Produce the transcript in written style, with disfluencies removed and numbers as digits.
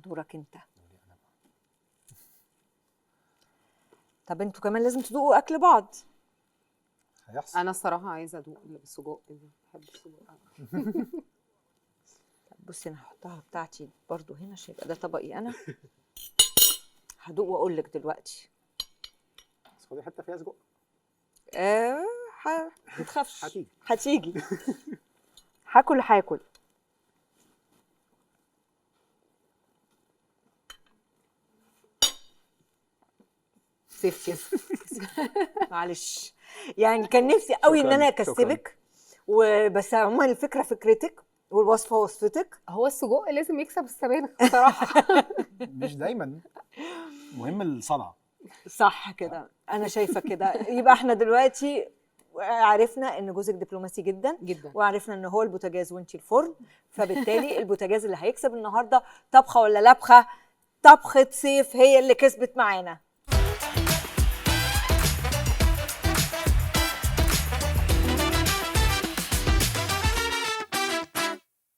دورك انت. طب انتوا كمان لازم تدوقوا اكل بعض. هيحصل. انا الصراحة عايزه ادوق اللي بالسجق ده، بحب السجق أوي. طب بصي انا هحطها بتاعتي برضو هنا عشان يبقى ده طبقي انا. هدوق واقول لك دلوقتي. بس خدي حتة فيها سجق. ما تخافش. هتيجي. هتيجي. هاكل هاكل. سيف كده. معلش يعني كان نفسي قوي ان شكراً، انا شكراً. اكسبك، وبس عموما الفكرة فكرتك والوصفه وصفتك. هو السجق لازم يكسب السبانخ بصراحة. مش دايما مهم الصنعة. صح كده، انا شايفه كده. يبقى احنا دلوقتي عرفنا ان جوزك دبلوماسي جدا جدا، وعرفنا ان هو البوتاجاز وانتي الفرن، فبالتالي البوتاجاز اللي هيكسب النهارده. طبخه ولا لبخه؟ طبخه سيف هي اللي كسبت معانا.